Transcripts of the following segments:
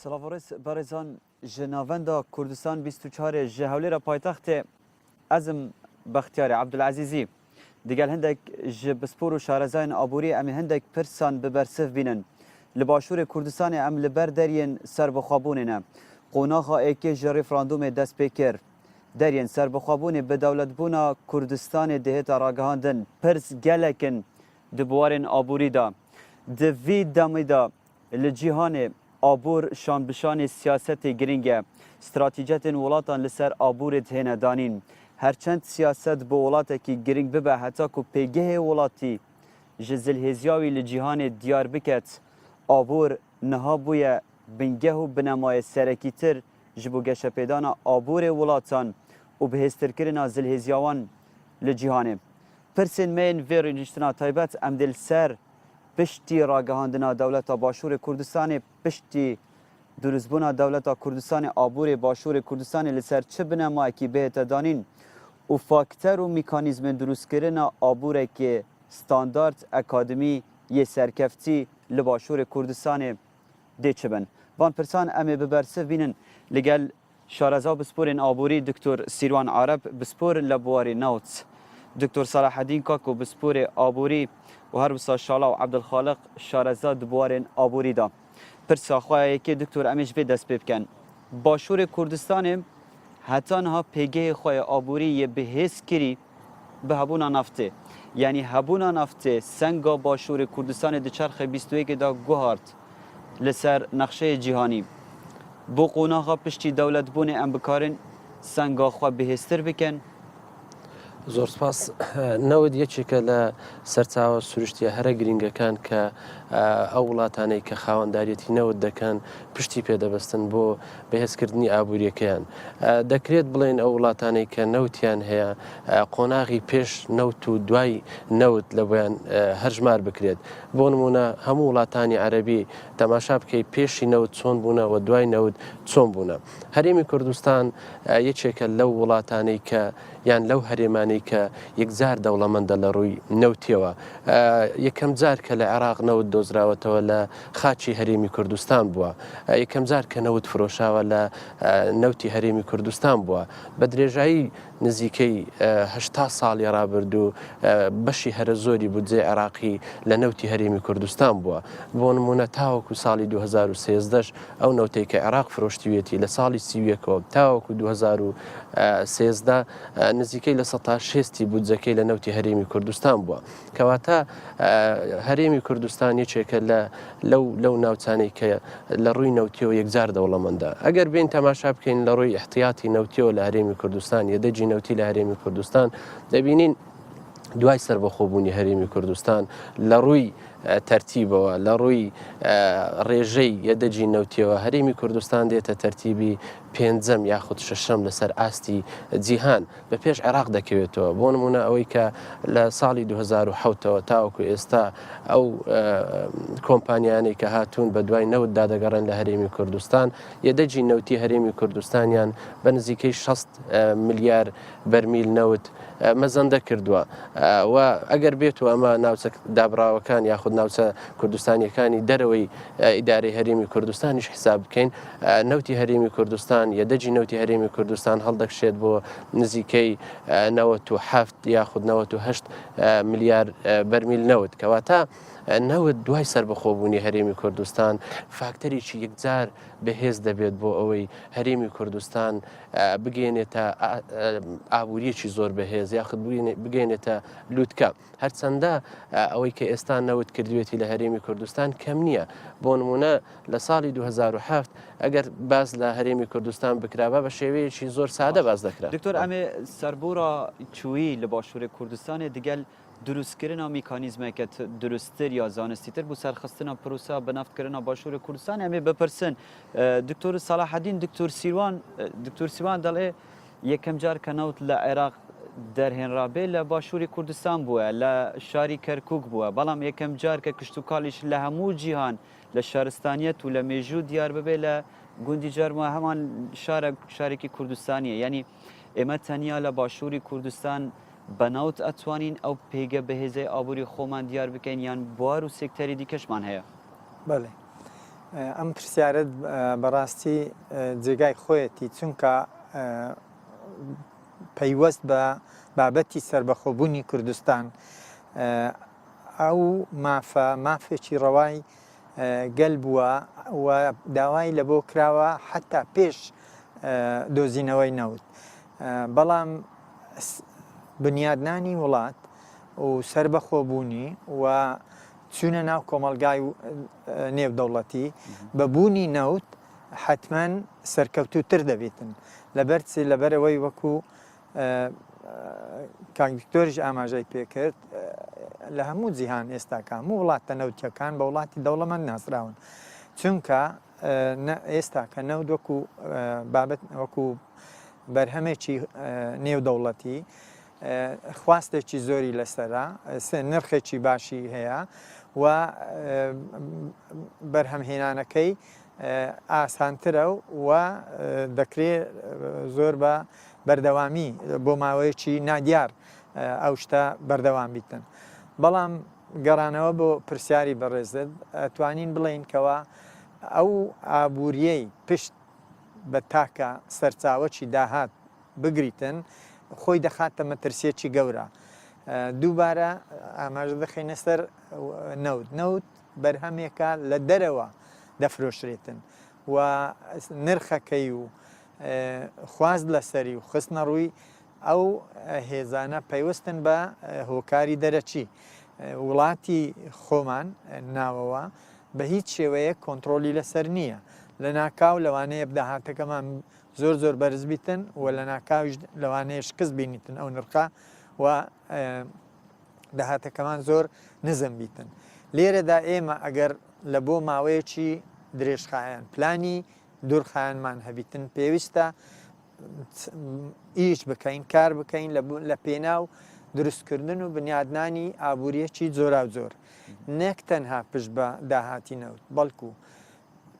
سڵاڤ و ڕێز بەڕێزان ژ ناڤەندا کوردستان 24 ژ هەولێرە پایتەختێ ئەزم بەختیارێ عەبدولعەزیزی دگەل هندێک ژ پسپۆر و شارەزایان ئابووری ئەمێ هندێک پرسان ببەرسڤ بینن لە باشوورێ کوردستانێ ئەم لە بەر دەریێن سەربەخوەبوونێ نە قۆناغا ئێکێ ژ ڕیفراندومێ دەست پێ کرد دەریێن سەربەخوەبوونێ بە دەولەتبوونا کوردستانێ دهێتە ڕاگەهاندن پرس گەلەکن di بوارên ئابووری دا di vî demê de li cîhanê abûr şanbişanê siyasetê girîng e. Stratîcetên welatan li ser abûrê dihêne danîn. Her çend siyaset bo welatekî girîng bibe heta ku pêgehê welatî ji zilhêziya wî li cîhanê diyar biket, abûr niha bûye bingeh û binemayê serekîtir ji bo geşepêdana abûrê welatan û bihêztirkirina zilhêziya wan li cîhanê. Pirsên me yên vê rûniştina taybet em dê li ser piştî ragihandina dewleta Başûrê Kurdistanê, piştî dirustbûna dewleta Kurdistanê abûrê Başûrê Kurdistanê li ser çi binemayekî bihête danîn û fakter û mîkanîzmên dirustkirina abûrekê standart akademî yê serkeftî li Başûrê Kurdistanê dê çi bin? Van pirsan em ê bi bersiv bînin li gel Şareza pisporên aborî Doktor Sîrwan Areb pispor li biwarê newt, Doktor Selahedîn Kako pisporê aborî û her wisa Şalaw Ebdulxaliq şareza di biwarên aborî de. Pirsa xwe ya yekê Doktor em ê ji vê dest pê bikin. Başûrê Kurdistanê heta niha pêgehê xwe yê aborî yê bi hêz kirî bi hebûna naftê. Yanî hebûna naftê senga Başûrê Kurdistanê di çerxê 21 de guhart li ser nexşeyê cîhanî. Bo qonaxa piştî dewletbûnê em bikarin senga xwe bihêztir bikin. زۆر سپاس. نەوت یەکێکە لە سەرچاوە سروشتیە هەرە گرینگەکان کە ئەو وڵاتانەی کە خاوەنداریەتی نەوت دەکەن پشتی پێدەبەستن بۆ بەهێزکردنی ئابووریەکەیان. دەکرێت بڵێین ئەو وڵاتانەی کە نەوتیان هەیە قۆناغی پێش نەوت و دوای نەوت لە بۆیان هەژمار بکرێت. بۆ نمونە هەموو وڵاتانی عەرەبی تەماشا بکەی پێشی نەوت چۆن بوونە و دوای نەوت چۆن بوونە. هەرێمی کوردستان یەکێکە لەو وڵاتانەی کە یان لەو هەرێمانەی کە یەکجار دەوڵەمەندە لە ڕووی نەوتیەوە. یەکەم جار کە لە عێراق نەوت دۆزراوەتەوە لە خاکی هەرێمی کوردستان بووە. یەکەم جار کە نەوت فرۆشاوە لە نەوتی هەرێمی کوردستان بووە. بە درێژایی نزیکەی 80 ساڵی ڕابردوو بەشی هەرە زۆری بودجەی عێراقی لە نەوتی هەرێمی کوردستان بووە. بۆ نموونە تاوەکو ساڵی 2013 ئەو نەوتەی کە عێراق فرۆشتویەتی لە ساڵی 31ەوە تاوەکو 2013 نزیکەی 60% ی بودجەکەی لە نەوتی هەرێمی کوردستان بووە. کەواتە هەرێمی کوردستان یەکێکە لە لەو لەو ناوچانەی کە لە ڕووی نەوتیەوە یەکجار دەوڵەمەندە. ئەگەر بێین تەماشا بکەین لە ڕووی ئیحتیاتی نەوتیەوە لە هەرێمی کوردستان، یەدەگی نەوتی لە هەرێمی کوردستان، دەبینین دوای سەربەخۆبوونی هەرێمی کوردستان لە ڕووی تەرتیبەوە، لە ڕووی ڕێژەی یەدەگی نەوتیەوە هەرێمی کوردستان دێتە تەرتیبی پێنجەم یاخود شەشەم لەسەر ئاستی جیهان. بە پێش عێراق دەکەوێتەوە. بۆ نموونە ئەوەی کە لە ساڵی 2007 ەوە تاوەکو ئێستا ئەو کۆمپانیانەی کە هاتوون بە دوای نەوتدا دەگەڕێن لە هەرێمی کوردستان، یەدەگی نەوتی هەرێمی کوردستانیان بە نزیکەی 60 ملیار بەرمیل نەوت مەزەندە کردووە و ئەگەر بێت و ئەمە ناوچە دابراوەکان یاخود ناوچە کوردستانیەکانی دەرەوەی ئیدارەی هەرێمی کوردستانیش حساب بکەین نەوتی هەرێمی کوردستان یەدەگی نەوتی هەرێمی کوردستان هەڵدەکشێت بۆ نزیکەی 97 یاخود 98 ملیار بەرمیل نەوت کەواتە نەوت دوای سربەخۆبوونی هەرێمی کوردستان فاکتەرێکی یەکجار بەهێز دەبێت بۆ ئەوەی هەرێمی کوردستان بگەێنێتە ئابووریەکی زۆر بەهێز یاخود بگەێنێتە لوتکە. هەرچەندە ئەوەی کە ئێستا نەوت کردوێتی لە هەرێمی کوردستان کەم نییە، بۆ نموونە لە ساڵی 2007 ئەگەر باس لە هەرێمی کوردستان بکرابا بە شێوەیەکی زۆر سادە باس دەکرا. دکتۆر ئەمێ سەربۆرا چوویی لە باشوورێ کوردستانێ دگەل دروستکردنا میکانیزمێکە دروستتر یا زانستیتر بۆ سەرخستنا پرۆسە بەنەفتکردنا باشوورێ کوردستان ئەمێ بپرسن دکتۆر سەلاحەدین دکتۆر سیروان دکتۆر سیروان دەڵێ یەکەم جار کە نەوت لە عێراق دەرهێنرابێ لە باشووری کوردستان بووە، لە شاری کەرکووک بووە، بەڵام یەکەم جار کە کشتوکاڵیش لە هەموو جیهان لە شارستانیەت و لە مێژوو دیار ببێ لە گوندی جارما هەمان شارە شارێکی کوردستانیە یعنی ئێمە تەنیا لە باشووری کوردستان بە نەوت ئەتوانین ئەو پێگە بەهێزەی ئابووری خۆمان دیار بکەین یان بوار و سێکتەری دیکەشمان هەیە؟ بەڵێ. ئەم پرسیارەت بەڕاستی جێگای خۆیەتی چونکە پەیوەست بە بابەتی سەربەخۆبوونی کوردستان ئەو مافە مافێکی ڕەوای گەل بووە و داوای لە بۆ کراوە حتا پێش دۆزینەوەی نەوت بەڵام بنیادنانی وڵات و سەربەخۆبوونی و چوونە ناو کۆمەڵگای نێودەوڵەتی بە بوونی نەوت حەتمەن سەرکەوتووتر دەبیتن. لەبەر چ؟ لەبەرئەوەی وەکو کاک دکتۆریش ئاماژەی پێکرد لە هەموو جیهان ئێستاکە هەموو وڵاتە نەوتیەکان بە وڵاتی دەوڵەمەند ناسراون چونکە ئێستا کە نەوت وەکو بابەت وەکو بەرهەمێکی نێودەوڵەتی خواستێکی زۆری لەسەرە، نرخێکی باشی هەیە و بەرهەمهێنانەکەی ئاسانترە و دەکرێ زۆر بە بەردەوامی بۆ ماوەیەکی نادیار ئەو شتە بەردەوام بیتن. بەڵام گەڕانەوە بۆ پرسیاری بەڕێزت ئەتوانین بڵێین کەوا ئەو ئابووریەی پشت بە تاکە سەرچاوەکی داهات بگریتن خۆی دەخاتە مەترسیەکی گەورە. دووبارە ئاماژە دەخەینە سەر نەوت. نەوت بەرهەمێکە لە دەرەوە دەفرۆشرێتن و نرخەکەی و خواست لەسەری و خستنە ڕووی ئەو هێزانە پەیوەستن بە هۆکاری دەرەکی. وڵاتی خۆمان ناوەوە بە هیچ شێوەیەک کۆنتڕۆلی لەسەر نییە. لەناکاو لەوانەیە داهاتەکەمان زۆر زۆر بەرز بیتن و لەناکاویش لەوانەیە شکست بینیتن ئەو نرخە و داهاتەکەمان زۆر نزم بیتن. لێرەدا ئێمە ئەگەر لە بۆ ماوەیەکی درێژخایەن پلانی دوورخایەنمان هەبیتن پێویستە ئیش بکەین کار بکەین لە پێناو دروستکردن و بنیادنانی ئابووریەکی جۆراوجۆر نەک تەنها پشت بە داهاتی نەوت بەڵکو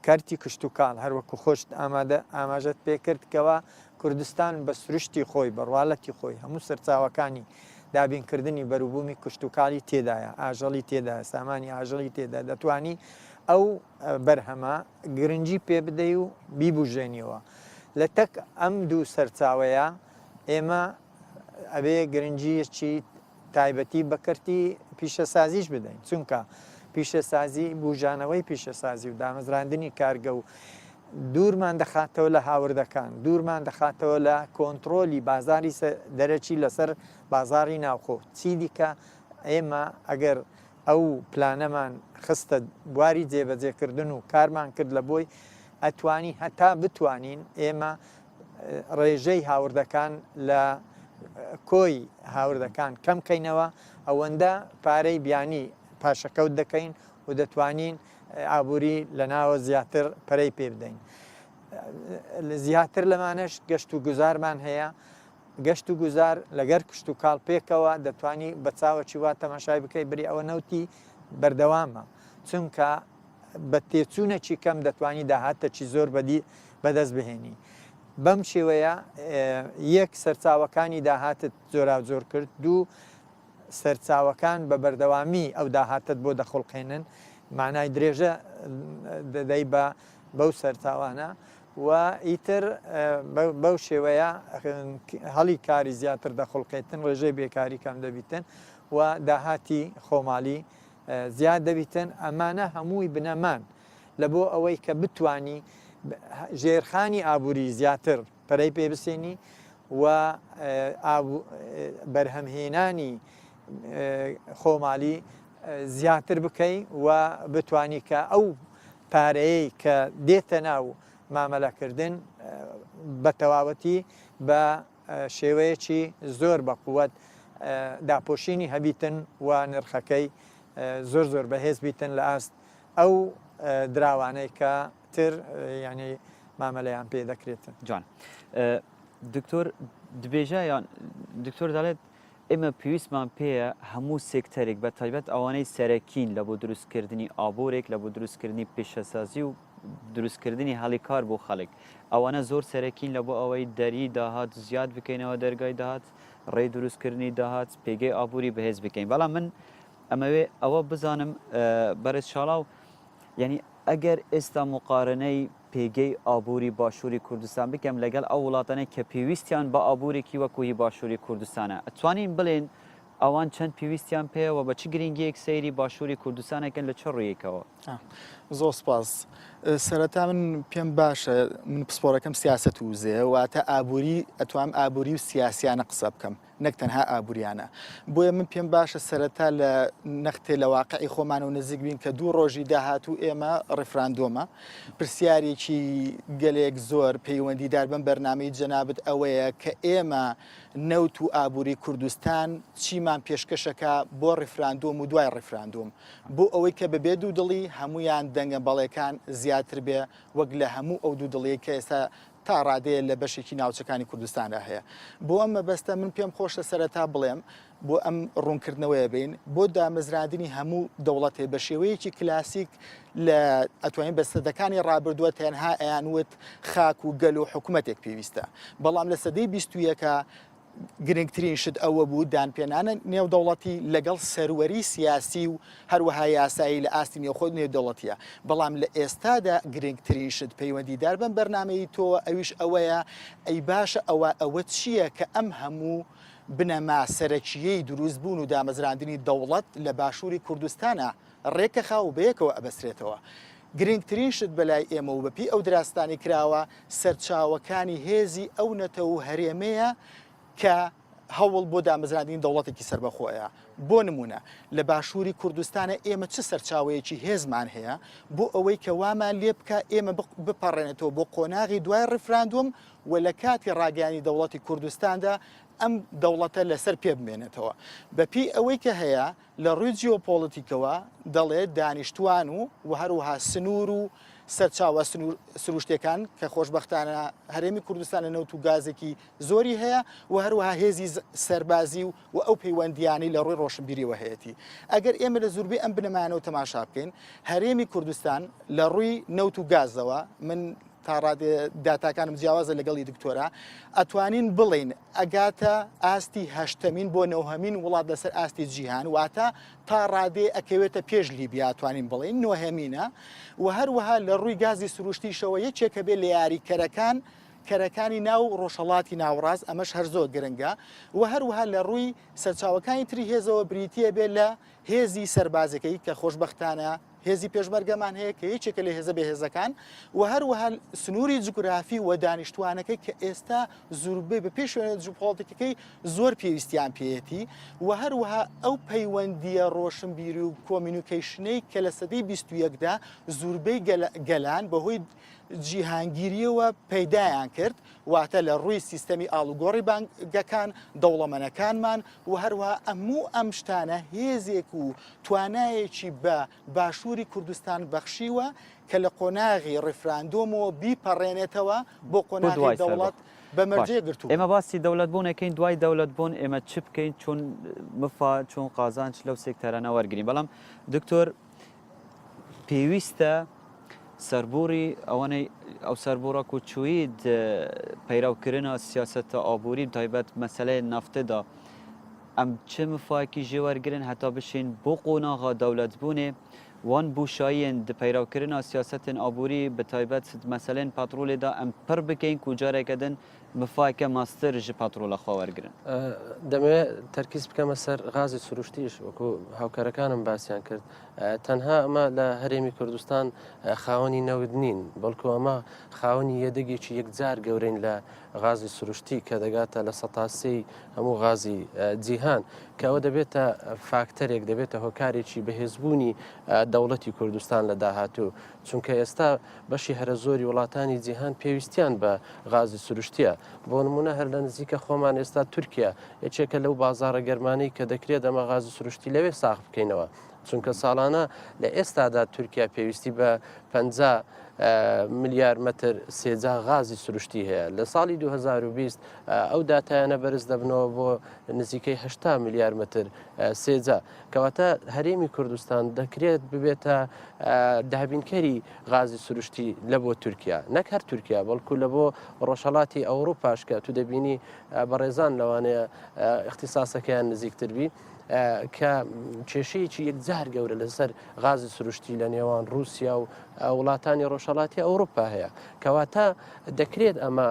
کەرتی کشتوکاڵ، هەروەکو خۆشت ئامادە ئاماژەت پێکرد کەوا کوردستان بە سروشتی خۆی، بە ڕوالەتی خۆی هەموو سەرچاوەکانی دابینکردنی بەروبوومی کشتوکاڵی تێدایە، ئاژەڵی تێدایە، سامانی ئاژەڵی تێدایە، دەتوانی ئەو بەرهەمە گرنگی پێ بدەی و بیبوژێنیەوە. لە تەک ئەم دوو سەرچاوەیە ئێمە ئەبێ گرنگییەکی تایبەتی بە کەرتی پیشەسازیش بدەین، چونکە پیشەسازی بوژانەوەی پیشەسازی و دامەزراندنی کارگە و دوورمان دەخاتەوە لە هاوردەکان، دوورمان دەخاتەوە لە کۆنتڕۆلی بازاڕی دەرەکی لەسەر بازاڕی ناوخۆ، چیدیکە ئێمە ئەگەر ئەو پلانەمان خستە بواری جێبەجێکردن و کارمان کرد لە بۆی ئەتوانی هەتا بتوانین ئێمە ڕێژەی هاوردەکان لە کۆی هاوردەکان کەم کەینەوە ئەوەندە پارەی بیانی پاشەکەوت دەکەین و دەتوانین ئابووری لە ناوە زیاتر پەرەی پێ بدەین. زیاتر لەمانەش گەشت و گوزارمان هەیە گەشت و گوزار لەگەر کشت و کاڵ پێکەوە دەتوانی بە چاوەکی وا تەماشای بکەی بری ئەوە نەوتی بەردەوامە چونکە بە تێچوونەکی کەم دەتوانی داهاتەکی زۆر بەدی بەدەست بهێنی. بەم شێوەیە یەک سەرچاوەکانی داهاتت جۆراوجۆر کرد، دوو سەرچاوەکان بە بەردەوامی ئەو داهاتەت بۆ دەخوڵقێنن، مانای درێژە دەدەی بە بەو سەرچاوانە و ئیتر بەو شێوەیە هەڵی کاری زیاتر دەخوڵقێتن، ڕێژەی بێکاری کەم دەبیتن و داهاتی خۆماڵی زیاد دەبیتن، ئەمانە هەمووی بنەمان لە بۆ ئەوەی کە بتوانی ژێرخانی ئابووری زیاتر پەرەی پێ بسێنی و بەرهەمهێنانی خۆمالی زیاتر بکەی و بتانی کە ئەو پارەیەی کە دێتە ناو مامەلەکردن بە تەواوەتی بە شێوەیەکی زۆر بە قوت داپۆشینی هەبیتن و نرخەکەی زۆر زۆر بەهێز بیتن لە ئاست ئەو دراوانەی کە تر یانی مامەلەیان پێ دەکرێتن. جوان دکتۆر دبێژە یان دکتۆر دەڵێت ئێمە پێویستمان پێیە هەموو سێکتەرێک بە تایبەت ئەوانەی سەرەکین لە بۆ دروستکردنی ئابوورێک لە بۆ دروستکردنی پیشەسازی و دروستکردنی هەڵی کار بۆ خەڵک ئەوانە زۆر سەرەکین لە بۆ ئەوەی دەری داهات زیاد بکەینەوە دەرگای داهات ڕێی دروستکردنی داهات پێگەی ئابووری بەهێز بکەین بەڵام من ئەمەوێ ئەوە بزانم بەرێز شاڵاو یعنی. ئەگەر ئێستا موقارەنەی پێگەی ئابووری باشووری کوردستان بکەم لەگەڵ ئەو وڵاتانەی کە پێویستیان بە ئابوورێکی وەکو هی باشووری کوردستانە، ئەتوانین بڵێین ئەوان چەند پێویستیان پێیە و بە چ گرنگییەک سەیری باشووری کوردستان ئەکەن لە چ ڕوویەکەوە؟ زۆر سپاس. سەرەتا من پێم باشە من پسپۆرەکەم سیاسەت و وزەیە واتە ئابووری ئەتوانم ئابووری و سیاسیانە قسە بکەم. نەک تەنها ئابووریانە. بۆیە من پێم باشە سەرەتا لە نەختێ لە واقعی خۆمانەوە نزیک بین کە دوو ڕۆژی داهاتوو ئێمە ڕیفراندۆمە. پرسیارێکی گەلێک زۆر پەیوەندیدار بەم بەرنامەی جەنابت ئەوەیە کە ئێمە نەوت و ئابووری کوردستان چیمان پێشکەشەکا بۆ ڕیفراندۆم و دوای ڕیفراندۆم بۆ ئەوەی کە بەبێ دوودڵی هەموویان دەنگە بەڵێکان زیاتر بێ وەک لە هەموو ئەو دوودڵیەی کە ئێستا تا ڕادەیە لە بەشێکی ناوچەکانی کوردستاندا هەیە. بۆ ئەم مەبەستە من پێم خۆشە سەرەتا بڵێم بۆ ئەم ڕوونکردنەوەیە بین بۆ دامەزراندنی هەموو دەوڵەتێ بە شێوەیەکی کلاسیک لە ئەتوانین بە سەدەکانی ڕابردووە تەنها ئەیان وت خاک و گەل و حکوومەتێک پێویستە بەڵام لە سەدەی 21 گرنگترین شت ئەوە بوو دانپێنانە نێودەوڵەتی لەگەڵ سەروەری سیاسی و هەروەها یاسایی لە ئاستی نێوخۆ و نێودەوڵەتییە، بەڵام لە ئێستادا گرنگترین شت پەیوەندیدار بەم بەرنامەی تۆوە ئەویش ئەوەیە ئەی باشە ئەوە ئەوە چییە کە ئەم هەموو بنەما سەرەکییەی دروستبوون و دامەزراندنی دەوڵەت لە باشووری کوردستانا ڕێکەخا و بەیەکەوە ئەبەسترێتەوە. گرنگترین شت بەلای ئێمە و بەپێی ئەو دراستانەی کراوە سەرچاوەکانی هێزی ئەو نەتەوە و هەرێمەیە کە هەوڵ بۆ دامەزراندنی دەوڵەتێکی سەربەخۆیە. بۆ نموونە لە باشووری کوردستانە ئێمە چ سەرچاوەیەکی هێزمان هەیە بۆ ئەوەی کە وامان لێ بکا ئێمە بپەڕێنێتەوە بۆ قۆناغی دوای ڕیفراندۆم و لە کاتی ڕاگەیانی دەوڵەتی کوردستاندا ئەم دەوڵەتە لەسەر پێ بمێنێتەوە. بەپێی ئەوەی کە هەیە لە ڕووی جیۆپۆڵیتیکەوە دەڵێت دانیشتووان و و هەروەها سنوور و سەرچاوە سروشتیەکان کە خۆشبەختانە هەرێمی کوردستان لە نەوت و گازێکی زۆری هەیە و هەروەها هێزی سەربازی و و ئەو پەیوەندیانەی لە ڕووی ڕۆشنبیریەوە هەیەتی ئەگەر ئێمە لە زوربەی ئەم بنەمایانەوە تەماشا بکەین هەرێمی کوردستان لە ڕووی نەوت و گازەوە من تا ڕادێ داتاکانم جیاوازە لەگەڵی دکتۆرا ئەتوانین بڵێین ئەگاتە ئاستی هەشتەمین بۆ نۆهەمین وڵات لەسەر ئاستی جیهان واتە تا ڕادێ ئەکەوێتە پێش لیبیا توانین بڵێین نۆهەمینە و هەروەها لە ڕووی گازی سروشتیشەوە یەکێکە بێ لە یاریکەرەکان کەرەکانی ناو ڕۆژهەڵاتی ناوەڕاست ئەمەش هەر زۆر گرنگە و هەروەها لە ڕووی سەرچاوەکانی تری هێزەوە بریتیە بێ لە هێزی سەربازەکەی کە خۆشبەختانە هێزی پێشمەرگەمان هەیە کە یەکێکە لە هێزە بەهێزەکان و هەروەها سنووری جوگرافی و دانیشتوانەکەی کە ئێستا زوربەی بە پێی شوێنە جوپۆڵتیکەکەی زۆر پێویستیان پێیەتی و هەروەها ئەو پەیوەندییە ڕۆشنبیری و communication ەی کە لە سەدەی 21دا زوربەی گەلان بەهۆی جیهانگیرییەوە پەیدایان کرد واتە لە ڕووی سیستەمی ئاڵوگۆڕی بانگەکان، دەوڵەمەنەکانمان و هەروەها ئەموو ئەم شتانە هێزێک و توانایەکی بە باشووری کوردستان بەخشیوە کە لە قۆناغی ڕیفراندۆمەوە بیپەڕێنێتەوە بۆ قۆناغی دەوڵەت بە مەرجە یەکگرتوو. ئێمە باسی دەوڵەت بوون ئەکەین دوای دەوڵەت بوون ئێمە چ بکەین چۆن مفا چۆن قازانج لەو سێکتەرانە وەرگرین بەڵام دکتۆر پێویستە سەربوڕی ئەوانەی ئەو سەربوڕە کو چووید پەیرەوکردنا سیاسەتە ئابووری تایبەت مەسەلەی نەفتدا ئەم چ مفایەکی ژێ وەرگرن هەتا بشین بۆ قۆناغا دەولەتبوونێ وان بوشاییێن د پەیرەوکردنا سیاسەتێن ئابووری بە تایبەت مەسەلەێن پەترۆلێدا ئەم پڕ بکەین کو جارێکە دن مفایەکە ماستر ژ پەترۆلە خوا وەرگرن. دەمەوێت تەرکیز بکەمە سەر غازی سروشتیش وەکو هاوکارەکانم باسیان کرد تەنها ئەمە لە هەرێمی کوردستان خاوەنی نەوت نین بەڵکو ئەمە خاوەنی یەدەگێکی یەکجار گەورەین لە غازی سروشتی کە دەگاتە لە سەتاسەی هەموو غازی جیهان کە ئەوە دەبێتە فاکتەرێک دەبێتە هۆکارێکی بەهێزبوونی دەوڵەتی کوردستان لە داهاتوو چونکە ئێستا بەشی هەرە زۆری وڵاتانی جیهان پێویستیان بە غازی سروشتیە بۆ نمونە هەر لە نزیکە خۆمان ئێستا تورکیا یەکێکە لەو بازاڕە گەرمانەی کە دەکرێت ئەمە غازی سروشتی لەوێ ساغ بکەینەوە چونکە ساڵانە لە ئێستادا تورکیا پێویستی بە 50 ملیار مەتر سێجا غازی سروشتی هەیە لە ساڵی 2020 ئەو داتایانە بەرز دەبنەوە بۆ نزیکەی 80 ملیار مەتر سێجا کەواتە هەرێمی کوردستان دەکرێت ببێتە دابینکەری غازی سروشتی لە بۆ تورکیا نەک هەر تورکیا بەڵکو لە بۆ ڕۆژهڵاتی ئەوروپاش کە تو دەبینی بەڕێزان لەوانەیە اختصاسەکەیان نزیکتر بی. کە کێشەیەکی یەکجار گەورە لەسەر غازی سروشتی لە نێوان رووسیا و وڵاتانی ڕۆژهەڵاتی ئەوروپا هەیە کەواتە دەکرێت ئەمە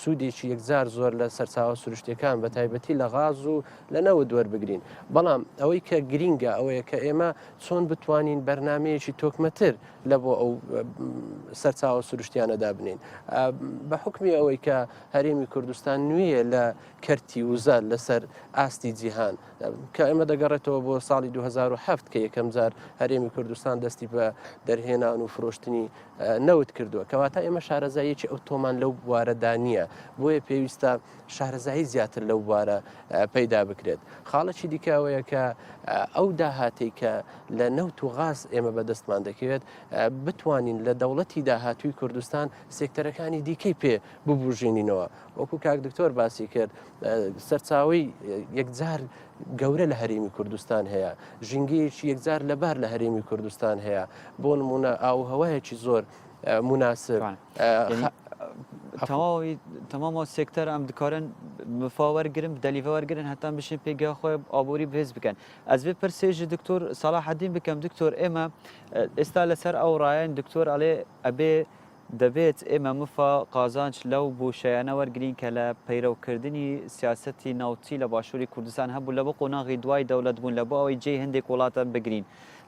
سوودێکی یەکجار زۆر لە سەرچاوە سروشتەکان بە تایبەتی لە غاز و لە نەوت وەربگرین بەڵام ئەوەی کە گرینگە ئەوەیە کە ئێمە چۆن بتوانین بەرنمەیەکی تۆکمەتر لە بۆ ئەو سەرچاوە سروشتیانە دابنین بە حکمی ئەوەی کە هەرێمی کوردستان نوێیە لە کەرتی وزە لەسەر ئاستی جیهان کە ئێمە دەگەڕێتەوە بۆ ساڵی 2007 کە یەکەم جار هەرێمی کوردستان دەستی بە دەرهێنان و فرۆشتنی نەوت کردووە کەواتە ئێمە شارەزاییەکی ئەو تۆمان لەو بوارەدا نییە بۆیە پێویستە شارەزایی زیاتر لەو بوارە پەیدا بکرێت خاڵێکی دیکە ئەوەیە کە ئەو داهاتەی کە لە نەوت و غاز ئێمە بەدەستمان دەکەوێت بتوانین لە دەوڵەتی داهاتووی کوردستان سێکتەرەکانی دیکەی پێ ببوژێنینەوە وەکو کاک دکتۆر باسی کرد سەرچاوی یەکجار گەورە لە هەرێمی کوردستان هەیە ژینگەیەکی یەکجار لەبار لە هەرێمی کوردستان هەیە بۆ نمونە ئاوهەوایەکی زۆر مناسب تەواوی تەماما سێکتەر ئەم دکارن مفا وەرگرن دەلیڤە وەرگرن هەتا بشین پێگە خۆی ئابووری بهێز بکەن ئەز بێ پرسێژی دکتۆر سەڵاحەدین بکەم دکتۆر ئێمە ئێستا لەسەر ئەو ڕایەن دکتۆر ئەڵێ ئەبێ دەبێت ئێمە مفا، قازانج، لەو بۆشایانە وەرگرین کە لە پەیرەوکردنی سیاسەتی نەوتی لە باشووری کوردستان هەبوو لە بۆ قۆناغی دوای دەولەت بوون لە بۆ ئەوەی جێی هەندێک وڵاتان بگرین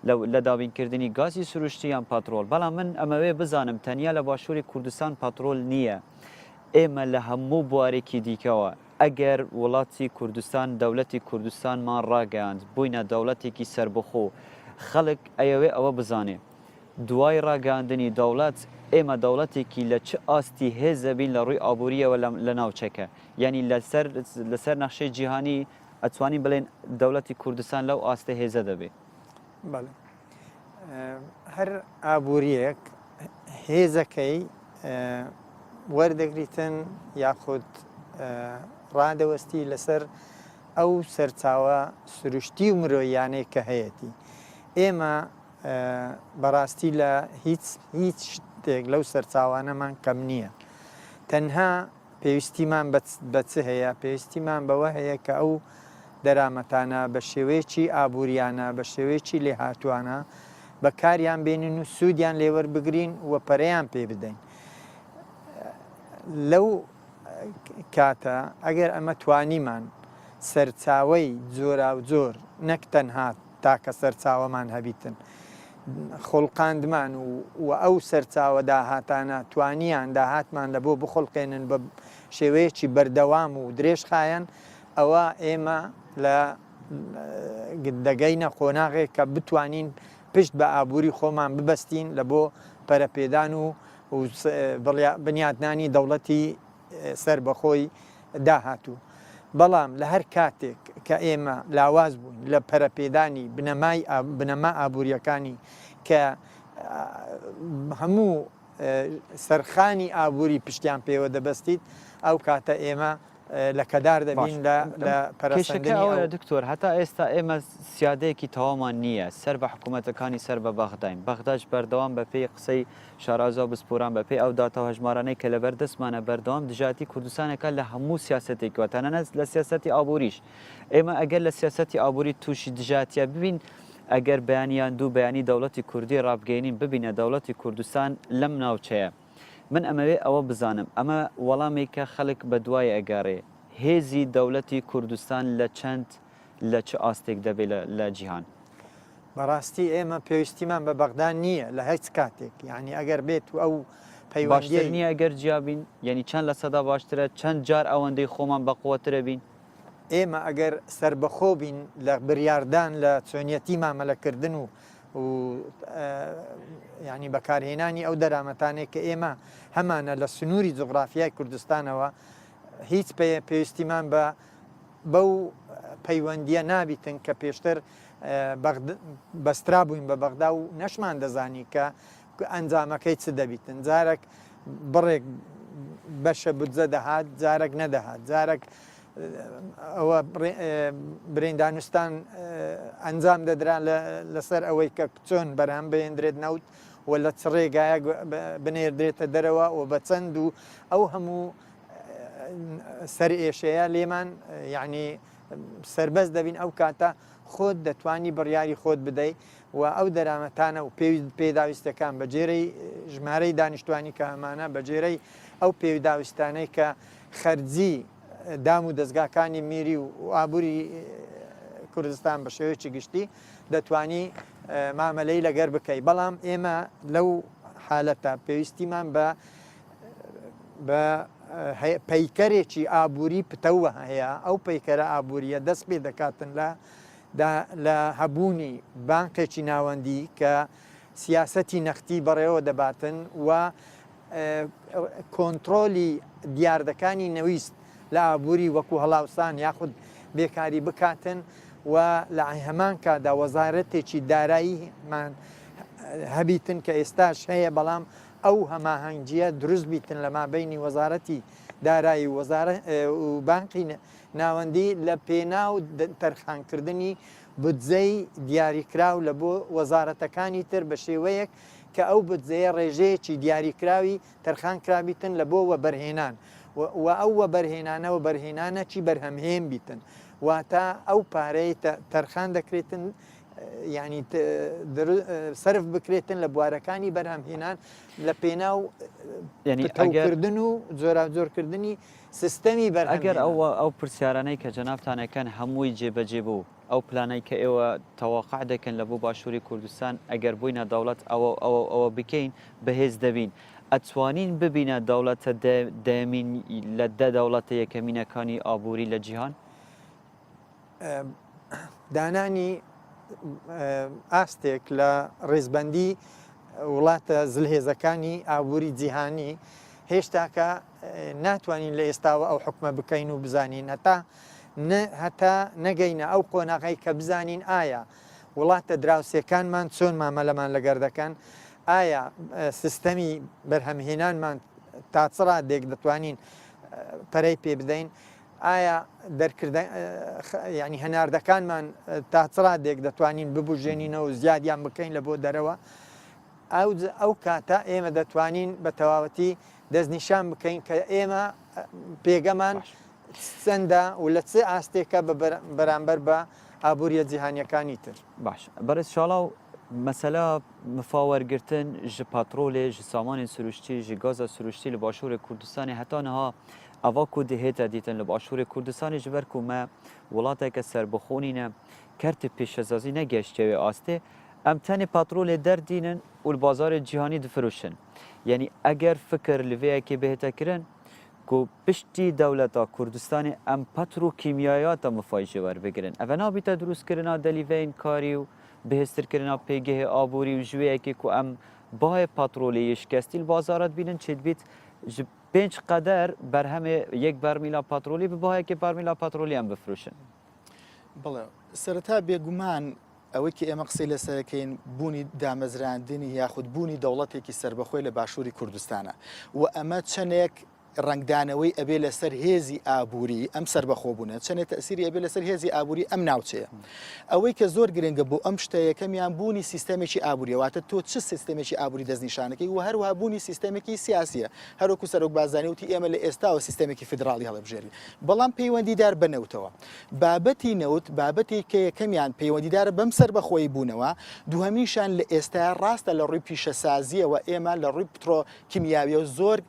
لە لە دابینکردنی گازی سروشتی یان پەترۆڵ بەڵام من ئەمەوێ بزانم تەنیا لە باشووری کوردستان پەترۆل نییە ئێمە لە هەموو بوارێکی دیکەوە ئەگەر وڵاتی کوردستان دەولەتی کوردستانمان ڕاگەیاند بووینە دەوڵەتێکی سەربەخۆ خەڵک ئەیەوێ ئەوە بزانێ دوای ڕاگەیاندنی دەوڵەت، ئێمە دەوڵەتێکی لە چ ئاستی هێز دەبین لە ڕووی ئابوورییەوە لە ناوچەکە؟ یانی لەسەر لەسەر نەخشەی جیهانی ئەتوانین بڵێین دەوڵەتی کوردستان لەو ئاستە هێزە دەبێ؟ بەڵێ. هەر ئابوورییەک هێزەکەی وەردەگریتن یاخود ڕادەوەستی لەسەر ئەو سەرچاوە سروشتی و مرۆییانەی کە هەیەتی. ئێمە بەڕاستی لە هیچ هیچ شتێک لەو سەرچاوانەمان کەم نییە تەنها پێویستیمان بە چ هەیە پێویستیمان بەوە هەیە کە ئەو دەرامەتانە بە شێوەیەکی ئابووریانە بە شێوەیەکی لێهاتوانە بەکاریان بێنین و سوودیان لێوەربگرین و پەرەیان پێ بدەین لەو کاتە ئەگەر ئەمە توانیمان سەرچاوەی جۆراوجۆر نەک تەنها تاکە سەرچاوەمان هەبیتن خوڵقاندمان و و ئەو سەرچاوە داهاتانە توانیان داهاتمان لە بۆ بخوڵقێنن بە شێوەیەکی بەردەوام و درێژخایەن ئەوە ئێمە لە دەگەینە قۆناغێک کە بتوانین پشت بە ئابووری خۆمان ببەستین لە بۆ پەرەپێدان و و بنیاتنانی دەوڵەتی سەربەخۆی داهاتوو. بەڵام لە هەر کاتێک کە ئێمە لاواز بووین لە پەرەپێدانی بنەمای بنەما ئابوورییەکانی کە هەموو سەرخانی ئابووری پشتیان پێوە دەبەستیت، ئەو کاتە ئێمە لەکەدار دەبین لە لە پەرەسەندنی ئەو. دکتۆر هەتا ئێستا ئێمە سیادەیەکی تەواومان نییە سەر بە حکوومەتەکانی سەر بە بەغداین بەغداش بەردەوام بە پێی قسەی شارازا و بسپۆران بە پێی ئەو داتا و هەژمارانەی کە لەبەر دەستمانە بەردەوام دژایەتی کوردستان ئەکات لە هەموو سیاسەتێکەوە تەنانەت لە سیاسەتی ئابووریش ئێمە ئەگەر لە سیاسەتی ئابووری تووشی دژایەتیە ببین ئەگەر بەیانی یان دوو بەیانی دەوڵەتی کوردی ڕابگەینین ببینە دەوڵەتی کوردستان لەم ناوچەیە من ئەمەوێ ئەوە بزانم ئەمە وەڵامێکە خەلک بەدوای ئەگەڕێ هێزی دەولەتی کوردستان لە چەند لە چ ئاستێک دەبێ لە لە جیهان؟ بەڕاستی ئێمە پێویستیمان بە بەغدا نییە لە هیچ کاتێک یانی ئەگەر بێت و ئەو باشتر پەیوەندیەی. نییە ئەگەر جیا بین؟ یانی چەند لە سەدا باشترە؟ چەند جار ئەوەندەی خۆمان بەقوەترە بین؟ ئێمە ئەگەر سەربەخۆ بین لە بریاردان لە چۆنیەتی مامەلەکردن و و یانی بەکارهێنانی ئەو دەرامەتانەی کە ئێمە هەمانە لە سنووری جوغرافیای کوردستانەوە هیچ پێویستیمان بە بەو پەیوەندیە نابیتن کە پێشتر بەسترا بووین بە بەغدا و نەشمان دەزانی کە ئەنجامەکەی چ دەبیتن جارێک بڕێک بەشە بودجە دەهات جارێک نەدەهات جارێک ئەوە برین دانوستان ئەنجام دەدرا لەسەر ئەوەی کە چۆن بەرهەم بهێندرێت نەوت و لە چ ڕێگایەک بنێردرێتە دەرەوە و بە چەند و ئەو هەموو سەر ئێشەیە لێمان یعنی. سەربەست دەبین ئەو کاتە خۆت دەتوانی بڕیاری خۆت بدەی و ئەو دەرامەتانە و پێویست پێداویستەکان بە جێرەی ژمارەی دانیشتوانی کە هەمانە بە جێرەی ئەو پێداویستانەی کە خەرجی دام و دەزگاکانی میری و ئابووری کوردستان بە شێوەیەکی گشتی دەتوانی مامەلەی لەگەر بکەی بەڵام ئێمە لەو حالەتە پێویستیمان بە بە پەیکەرێکی ئابووری پتەوە هەیە ئەو پەیکەرە ئابووریە دەست پێ دەکاتن لە لە هەبوونی بانقێکی ناوەندی کە سیاسەتی نەختی بەڕێوە دەباتن و کۆنتڕۆلی دیاردەکانی نەویست لە ئابووری وەکو هەڵاوسان یاخود بێکاری بکاتن و لە هەمان کاتدا وەزارەتێکی داراییمان هەبیتن کە ئێستاش هەیە بەڵام ئەو هەماهەنگییە دروست بیتن لە مابەینی وەزارەتی دارایی و و بانقی ناوەندی لە پێناو تەرخانکردنی بودجەی دیاریکراو لە بۆ وەزارەتەکانی تر بە شێوەیەک کە ئەو بودجەیە ڕێژەیەکی دیاریکراوی تەرخان کرابیتن لە بۆ وەبەرهێنان و ئەو وەبەرهێنانە وەبەرهێنانەکی بەرهەمهێن بیتن واتە ئەو پارەی تەرخان دەکرێتن یعنی سەرف بکرێتن لە بوارەکانی بەرهەمهێنان لە پێناو پتەوکردن و جۆراوجۆرکردنی سیستەمی بەرهەمهێنان. ئەگەر ئەو ئەو پرسیارانەی کە جەنابتان ئەکەن هەمووی جێبەجێ بوو، ئەو پلانەی کە ئێوە تەوەقع دەکەن لە بۆ باشووری کوردستان ئەگەر بووینە دەوڵەت ئەوە و ئەوە و ئەوە بکەین بەهێز دەبین، ئەتوانین ببینە دەوڵەتە دەیەمین لە دە دەوڵەتە یەکەمینەکانی ئابووری لە جیهان؟ دانانی ئاستێک لە ڕیزبەندی وڵاتە زلهێزەکانی ئابووری جیهانی هێشتاکە ناتوانین لە ئێستاوە ئەو حوکمە بکەین و بزانین هەتا هەتا نەگەینە ئەو قۆناغەی کە بزانین ئایا وڵاتە دراوسێکانمان چۆن مامەلەمان لەگەر دەکەن ئایا سیستەمی بەرهەمهێنانمان تا چ ڕادێک دەتوانین پەرەی پێ بدەین ئایا دەرکردە یعنی هەناردەکانمان تا چ ڕادێک دەتوانین ببژێنینەوە و زیادیان بکەین لە بۆ دەرەوە ئەو کاتە ئێمە دەتوانین بە تەواوەتی دەستنیشان بکەین کە ئێمە پێگەمان چەندە و لە چ ئاستێکە بە بەرامبەر بە ئابووریە جیهانیەکانی تر. باش بەڕێز شاڵاو مەسەلە مفا وەرگرتن ژ پەترۆلێ ژ سامانێن سروشتی ژ گازا سروشتی لە باشوورێ کوردستانێ هەتا نها ئەڤا کو دهێتە دیتن لە باشوورێ کوردستانێ ژ بەر کو مە وڵاتێکە سەربەخۆ نینە کەرتێ پێشەسازی نەگەیشتیە وێ ئاستێ ئەم تەنێ پەترۆلێ دەردینن و لە بازارێ جیهانی دفروشن یەنی ئەگەر فکر li vê yekê bihête kirin ku piştî dewleta Kurdistanê em petrokîmyayata mifayî jê werbigirin ev e nabîte dirûstkirina delîveyên karî û bihêztirkirina pêgehê aborî û ji wê yekê ku em bahê petrolê yê şikestî li bazara dibînin çêdibît ji pênc qeder berhemê yek bermîla petrolî bi bahekê bermîla petrolî em bifiroşin. بەڵێ سەرەتا بێگومان ئەوەی کە ئێمە قسەی لەسەر دەکەین بوونی دامەزراندنی یاخود بوونی دەوڵەتێکی سەربەخۆی لە باشووری کوردستانە و ئەمە چەندێک ڕەنگدانەوەی ئەبێ لەسەر هێزی ئابووری ئەم سەربەخۆبوونە چەندێک تەسیری ئەبێ لەسەر هێزی ئابووری ئەم ناوچەیە ئەوەی کە زۆر گرنگە بۆ ئەم شتە یەکەمیان بوونی سیستەمێکی ئابووریە واتە تۆ چ سیستەمێکی ئابووری دەستنیشانەکەی و هەروەها بوونی سیستەمێکی سیاسیە هەروەکو سەرۆک بارزانی وتی ئێمە لە ئێستاوە سیستەمێکی فیدراڵی هەڵبژێرین بەڵام پەیوەندیدار بە نەوتەوە بابەتی نەوت بابەتێکە یەکەمیان پەیوەندیدارە بەم سەربەخۆیی بوونەوە، دووهەمیشان لە ئێستایا ڕاستە لە ڕووی پیشەسازییەوە ئێمە لە ڕووی پترۆ کیمیاویەوە زۆر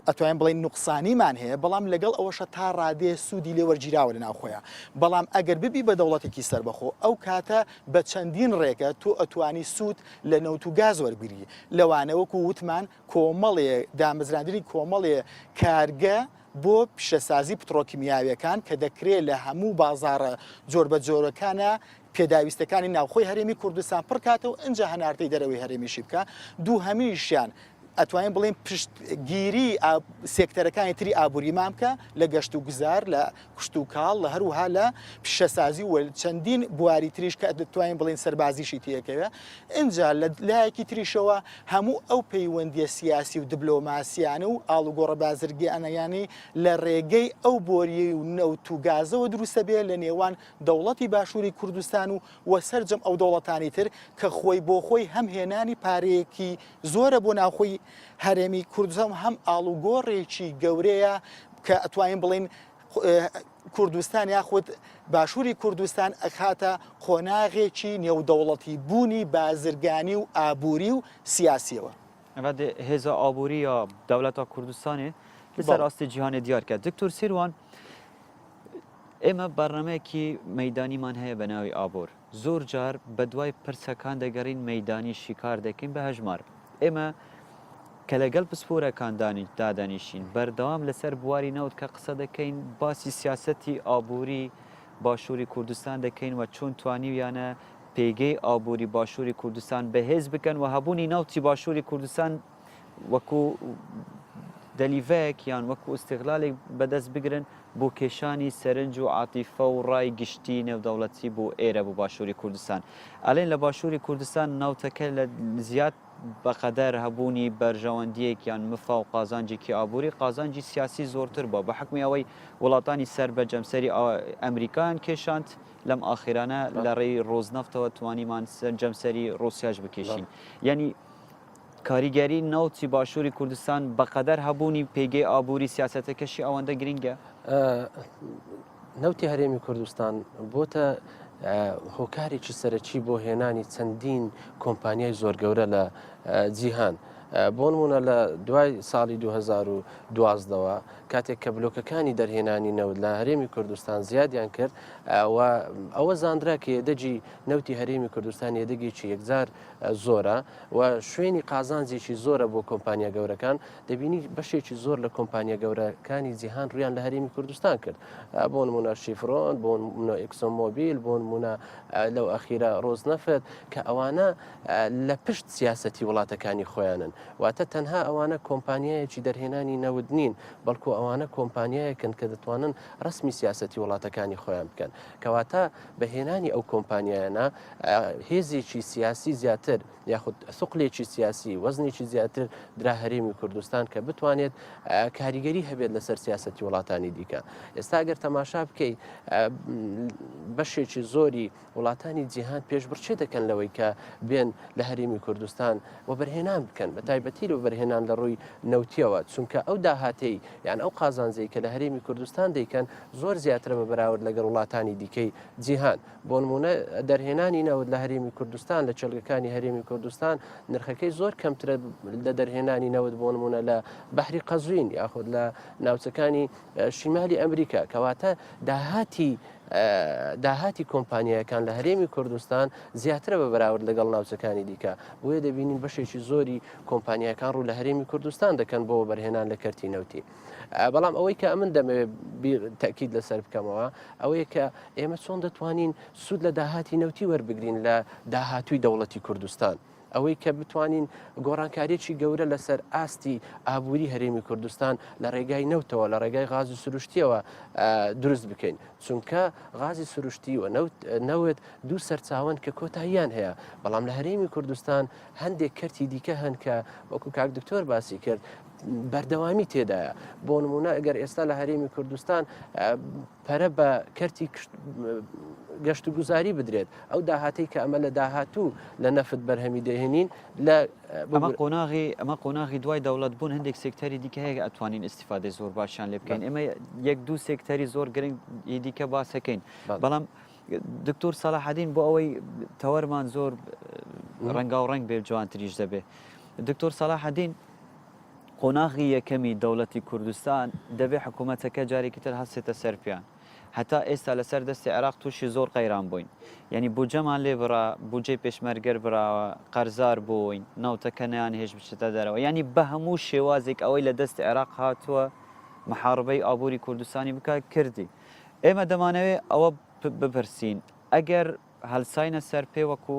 ئەتوانین بڵێین نوقسانیمان هەیە، بەڵام لەگەڵ ئەوەشە تا ڕادەیە سوودی لێ وەرگیراوە لە ناوخۆیا، بەڵام ئەگەر ببی بە دەوڵەتێکی سەربەخۆ ئەو کاتە بە چەندین ڕێگە تۆ ئەتوانی سوود لە نەوت و گاز وەربگری لەوانە وەکو وتمان کۆمەڵێ دامەزراندنی کۆمەڵێ کارگە بۆ پیشەسازی پتڕۆکیمیاویەکان کە دەکرێ لە هەموو بازاڕە جۆربەجۆرەکانا پێداویستەکانی ناوخۆی هەرێمی کوردستان پڕکاتەوە ئنجا هەناردەی دەرەوەی هەرێمیشی بکا دووهەمیشیان ئەتوانین بڵێین پشتگیری سێکتەرەکانی تری ئابووریمان بکە لە گەشت و گوزار لە کشتوکاڵ لە هەروها لە پیشەسازی و چەندین بواری تریش کە دەتوانین بڵێین سەربازیشی تێکەوێ ئینجا لە لایەکی تریشەوە هەموو ئەو پەیوەندیە سیاسی و دبلۆماسیانە و ئاڵوگۆڕە بازرگانیانەی لە ڕێگەی ئەو بۆریی و نەوت و گازەوە دروستە بێ لە نێوان دەوڵەتی باشووری کوردستان و و سەرجەم ئەو دەوڵەتانی تر کە خۆی بۆ خۆی هەم هێنانی پارەیەکی زۆرە بۆ ناوخۆی هەرێمی کوردستان و هەم ئاڵوگۆڕێکی گەورەیە کە ئەتوانین بڵێین. کوردستان یاخود باشووری کوردستان ئەخاتە قۆناغێکی نێودەوڵەتی بوونی بازرگانی و ئابووری و سیاسیەوە. ئەمە هێزا ئابووری یا دەوڵەتا کوردستانێ لەسەر ئاستی جیهانێ دیار کە. دکتۆر سیروان ئێمە بەرنامەیەکی مەیدانیمان هەیە بە ناوی ئابوور. زۆر جار بە دوای پرسەکان دەگەڕین مەیدانی شیکار دەکەین بە هەژمار. ئێمە کە لەگەڵ پسپۆرەکان دادەنیشین بەردەوام لەسەر بواری نەوت کە قسە دەکەین باسی سیاسەتی ئابووری باشووری کوردستان دەکەین و چۆن توانیویانە پێگەی ئابووری باشووری کوردستان بەهێز بکەن و هەبوونی نەوتی باشووری کوردستان وەکو دەلیڤەیەک یان وەکو ئیستیغلالێک بەدەست بگرن بۆ کێشانی سەرنج و عاتیفە و ڕای گشتی نێودەوڵەتی بۆ ئێرە بۆ باشووری کوردستان. ئەلێن لە باشووری کوردستان نەوتەکە لە زیاد بەقەدەر هەبوونی بەرژەوەندییەک یان مفا و قازانجێکی ئابووری، قازانجی سیاسی زۆرتر بووە بە حوکمی ئەوەی وڵاتانی سەر بە جەمسەری ئەمریکایان کێشاند لەم ئاخیرانە لە ڕێی ڕۆزنەفتەوە توانیمان جەمسەری ڕووسیاش بکێشین. یانی کاریگەری نەوتی باشووری کوردستان بەقەدەر هەبوونی پێگەی ئابووری سیاسەتەکەشی ئەوەندە گرنگە؟ نەوتی هەرێمی کوردستان بۆتە هۆکارێکی سەرەکی بۆ هێنانی چەندین کۆمپانیای زۆر گەورە لە جیهان. بۆ نمونە لە دوای ساڵی 2012ەوە کاتێک کە بلۆکەکانی دەرهێنانی نەوت لە هەرێمی کوردستان زیادیان کرد و ئەوە زانرا کە یەدەگی نەوتی هەرێمی کوردستان یەدەگێکی یەکجار زۆرە و شوێنی قازانجێکی زۆرە بۆ کۆمپانیا گەورەکان، دەبینی بەشێکی زۆر لە کۆمپانیا گەورەکانی جیهان ڕویان لە هەرێمی کوردستان کرد بۆ نمونە شیفرۆن بۆ نمونە ئێکسۆن مۆبیل بۆ نمونە لەو ئەخیرە ڕۆزنەفت کە ئەوانە لە پشت سیاسەتی وڵاتەکانی خۆیانن واتە تەنها ئەوانە کۆمپانیایەکی دەرهێنانی نەوت نین بەڵکو ئەوانە کۆمپانیایەکن کە دەتوانن ڕسمی سیاسەتی وڵاتەکانی خۆیان بکەن کەواتە بە هێنانی ئەو کۆمپانیایانە هێزێکی سیاسی زیاتر یاخود ثقلێکی سیاسی وەزنێکی زیاتر درا هەرێمی کوردستان کە بتوانێت کاریگەری هەبێت لەسەر سیاسەتی وڵاتانی دیکە ئێستا گەر تەماشا بکەی بەشێکی زۆری وڵاتانی جیهان پێشبڕکێ دەکەن لەوەی کە بێن لە هەرێمی کوردستان وەبەرهێنان بکەن بە تایبەتی لە وەبەرهێنان لە ڕووی نەوتیەوە چونکە ئەو داهاتەی یان ئەو قازانجەی کە لە هەرێمی کوردستان دەیکەن زۆر زیاترە بە بەراورد لەگەڵ وڵاتانی دیکەی جیهان. بۆ نموونە دەرهێنانی نەوت لە هەرێمی کوردستان لە کێڵگەکانی هەرێمی کوردستان نرخەکەی زۆر کەمترە لە دەرهێنانی نەوت بۆ نموونە لە بەحری قەزوین یاخود لە ناوچەکانی شیمالی ئەمریکا کەواتە داهاتی داهاتی کۆمپانیایەکان لە هەرێمی کوردستان زیاترە بە بەراورد لەگەڵ ناوچەکانی دیکە بۆیە دەبینین بەشێکی زۆری کۆمپانیاکان ڕوو لە هەرێمی کوردستان دەکەن بۆ وەبەرهێنان لە کەرتی نەوتی. بەڵام ئەوەی کە ئەمن دەمەوێت تەکید لەسەر بکەمەوە ئەوەیە کە ئێمە چۆن دەتوانین سوود لە داهاتی نەوتی وەربگرین لە داهاتووی دەوڵەتی کوردستان. ئەوەی کە بتوانین گۆڕانکاریی گەورە لەسەر ئاستی ئابووری هەرێمی کوردستان لە ڕێگای نەوتەوە لە ڕێگای غازی سروشتیەوە دروست بکەین چونکە غازی سروشتی و نەوت دوو سەرچاوەن کە کۆتاییان هەیە بەڵام لە هەرێمی کوردستان هەندێک کەرتی دیکە هەن کە وەکو کاک دکتۆر باسی کرد بەردەوامی تێدایە بۆ نمونە ئەگەر ئێستا لە هەرێمی کوردستان پەرە بە کەرتی گەشت و گوزاری بدرێت ئەو داهاتەی کە ئەمە لە داهاتوو لە نەفت بەرهەمی دەهێنین لە ئەمە قۆناغی ئەمە قۆناغی دوای دەوڵەت بوون هەندێک سێکتەری دیکە هەیە ئەتوانین ئیسیفادەی زۆر باشیان لێ بکەین ئێمە یەک دوو سێکتەری زۆر گرنگ دیکە باسەکەین بەڵام دکتۆر سەلاحەدین بۆ ئەوەی تەوەرمان زۆر ڕەنگاو ڕەنگ بێ جوانتریش دەبێ دکتۆر سەلاحەدین قۆناغی یەکەمی دەوڵەتی کوردستان دەبێ حکوومەتەکە جارێکی تر هەستێتە سەر پێیان هەتا ئێستا لەسەر دەستی عێراق تووشی زۆر قەیران بووین یعنی بودجەمان لێ بڕا بودجەی پێشمەرگەر براوە قەرزار بووین نەوتەکە نەیان هێش بچێتە دەرەوە یعنی بە هەموو شێوازێک ئەوەی لە دەست عێراق هاتووە محاربەی ئابووری کوردستانی بکە کردی ئێمە دەمانەوێ ئەوە بپرسین ئەگەر هەلساینە سەر پێ وەکو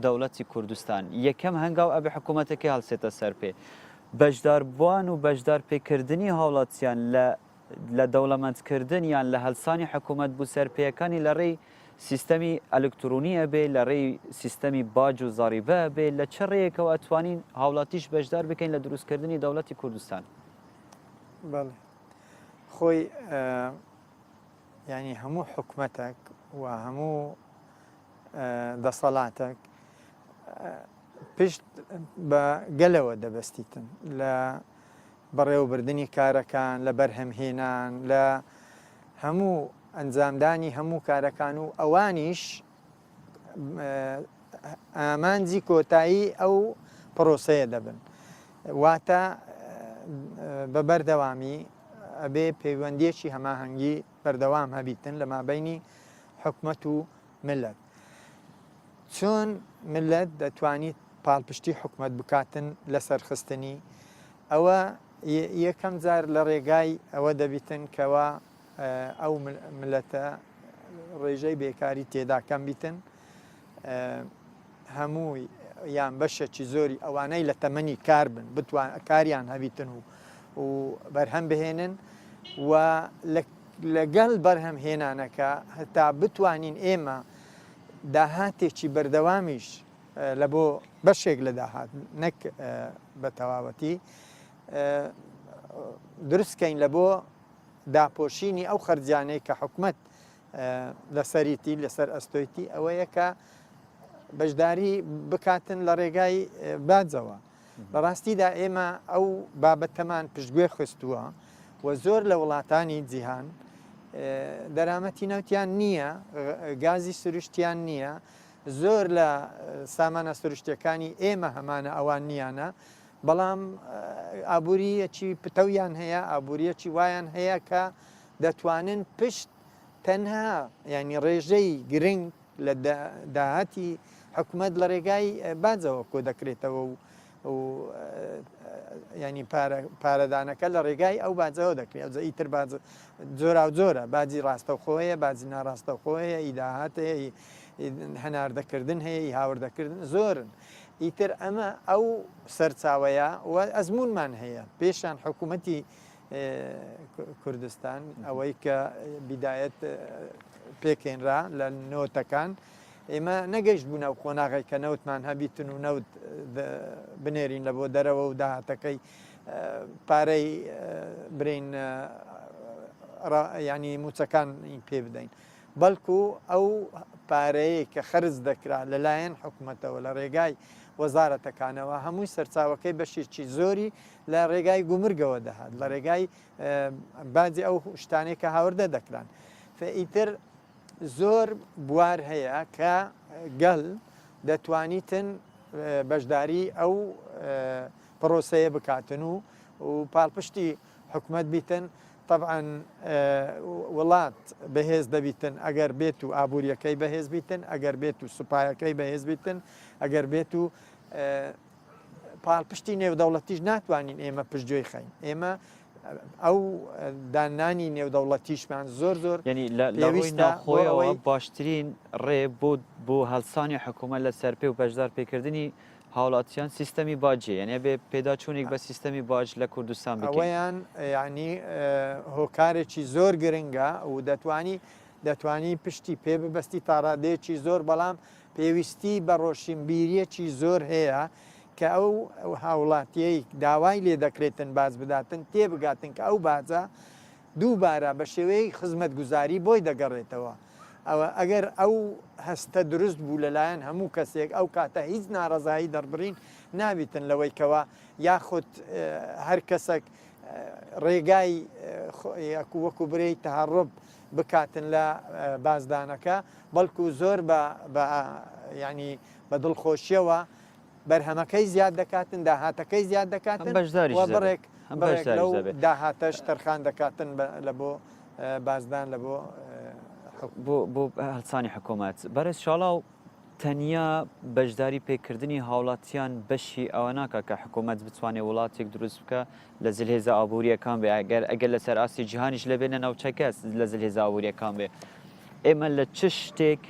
دەوڵەتی کوردستان یەکەم هەنگاو ئەبێ حکوومەتەکەی هەڵسێتە سەر پێ بەشداربووان و بەشدار پێکردنی هاوڵاتیان لە لە دەوڵەمەندکردن یان لە هەلسانی حکوومەت بو سەر پێیەکانی لە ڕێی سیستەمی ئەلکترونی ئەبێ لە ڕێی سیستەمی باج و زەڕیبە ئەبێ لە چ ڕێیەکەوە ئەتوانین هاوڵاتیش بەشدار بکەین لە دروستکردنی دەوڵەتی کوردستان؟ بەڵێ خۆی یانی هەموو حکومەتێک و هەموو دەسەڵاتێک پشت بە گەلەوە دەبەستیتن لە بەڕێوەبردننی کارەکان لە بەرهەمهێنان لە. هەموو ئەنجامدانی هەموو کارەکان و ئەوانیش ئامانجی کۆتایی ئەو پرۆسەیە دەبن. واتە بە بەردەوامی ئەبێ پەیوەندیەکی هەماهەنگی بەردەوام هەبیتن لە مابەینی حکومەت و ملت. چۆن ملت دەتوانیت پاڵپشتی حکومەت بکاتن لە سەرخستنی ئەوە یەکەم جار لە ڕێگای ئەوە دەبیتن کەوا ئەو ملەتە ڕێژەی بێکاری تێدا کەم بیتن هەموو یان بەشێکی زۆری ئەوانەی لە تەمەنی کار بن بتوان کاریان هەبیتن و و بەرهەم بهێنن و لەگەڵ بەرهەم هێنانەکە هەتا بتوانین ئێمە داهاتێکی بەردەوامیش لە بۆ بەشێک لە داهات نەک بە تەواوەتی دروستکەین لە بۆ داپۆشینی ئەو خەرجیانەی کە حکومەت لەسەریتی لەسەر ئەستۆیتی ئەوەیە کە بەشداری بکاتن لە ڕێگای باجەوە لە ڕاستیدا ئێمە ئەو بابەتەمان پشتگوێ خستووە و زۆر لە وڵاتانی جیهان دەرامەتی نەوتیان نییە گازی سروشتیان نییە زۆر لە سامانە سروشتەکانی ئێمە هەمانە ئەوان نییانە بەڵام ئابوورییەکی پتەویان هەیە، ئابوورییەکی وایان هەیە کە دەتوانن پشت تەنها یانی ڕێژەی گرنگ لە داهاتی حکومەت لە ڕێگای باجەوە کۆ دەکرێتەوە و و ینی پارەدانەکە لە ڕێگای ئەو باجەوە دەکرێت ئەوجا ئیتر باج جۆراوجۆرە باجی ڕاستەوخۆ هەیە باجی ناڕاستەوخۆ هەیە ئی داهات هەیە هەناردەکردن هەیە ئی هاوردەکردن زۆرن ئیتر ئەمە ئەو سەرچاوەیە و ئەزموونمان هەیە پێشان حکوومەتی کوردستان ئەوەی کە بیدایەت پێکێنرا لە نۆتەکان ئێمە نەگەیشت بوون ئەو قۆناغی کە نەوتمان هەبیتن و نەوت بنێرین لە بۆ دەرەوە و داهاتەکەی پارەی برین ینی موچەکان پێ بدەین. بەڵکو ئەو پارەیەی کە خەرج دەکرا لەلایەن حکومەتەوە لە ڕێگای وەزارەتەکانەوە هەمووی سەرچاوەکەی بەشێکی زۆری لە ڕێگای گومرگەوە دەهات لە ڕێگای باجی ئەو شتانەی کە هاوردە دەکران ئیتر زۆر بوار هەیە کە گەل دەتوانیتن بەشداری ئەو پرۆسەیە بکاتن و و پاڵپشتی حکومەت بیتن تەبعەن وڵات بەهێز دەبیتن ئەگەر بێت و ئابووریەکەی بەهێز بیتن ئەگەر بێت و سوپایەکەی بەهێز بیتن ئەگەر بێت و پاڵپشتی نێودەوڵەتیش ناتوانین ئێمە پشتگوێی خەین ئێمە ئەو دانانی نێودەوڵەتیشمان زۆر زۆر یعنی لە ڕووی ناوخۆیەوە باشترین ڕێ بۆ بۆ هەڵسانی حکوومەت لە سەرپێ و بەشدار پێکردنی هاوڵاتیان سیستەمی باجیە یانی ئەبێ پێداچوونێک بە سیستەمی باج لە کوردستان بکەین. ئەوەیان یانی هۆکارێکی زۆر گرنگە و دەتوانی دەتوانی پشتی پێ ببەستی تاڕادەیەکی زۆر بەڵام پێویستی بە ڕۆشنبیریەکی زۆر هەیە کە ئەو هاوڵاتیەی داوای لێ دەکرێتن باج بداتن تێبگاتن کە ئەو باجە دووبارە بە شێوەی خزمەتگوزاری بۆی دەگەڕێتەوە. ئەوە ئەگەر ئەو هەستە دروست بوو لەلایەن هەموو کەسێک ئەو کاتە هیچ ناڕەزایی دەربڕین نابیتن لەوەی کەوا یاخود هەر کەسەک ڕێگای وەکو برێی تەهەڕوب بکاتن لە بازدانەکە بەڵکو زۆر بە ینی بە دڵخۆشیەوە بەرهەمەکەی زیاد دەکاتن داهاتەکەی زیاد دەکاتن و بڕێک بڕێک لەو داهاتەش تەرخان دەکاتن لە بۆ بازدان لە بۆ بۆ بۆ هەڵسانی حکوومەت بەڕێز شاڵاو تەنیا بەشداری پێکردنی هاوڵاتیان بەشی ئەوە ناکا کە حکوومەت بتوانێ وڵاتێک دروست بکە لە زلهێزە ئابووریەکان بێ ئەگەر ئەگەر لەسەر ئاستی جیهانیش لەبێ لە ناوچەکە لە زلهێزە ئابووریەکان بێ ئێمە لە چ شتێک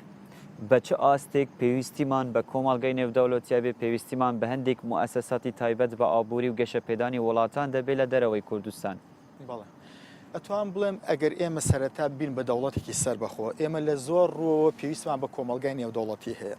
بە چ ئاستێک پێویستیمان بە کۆمەڵگەی نێودەوڵەتی ئەبێ، پێویستیمان بە هەندێک موئەسەساتی تایبەت بە ئابووری و گەشەپێدانی وڵاتان دەبێ لە دەرەوەی کوردستان؟ بەڵێ. ئەتوانم بڵێم ئەگەر ئێمە سەرەتا ببین بە دەوڵەتێکی سەربەخۆ، ئێمە لە زۆر ڕووەوە پێویستمان بە کۆمەڵگای نێودەوڵەتی هەیە.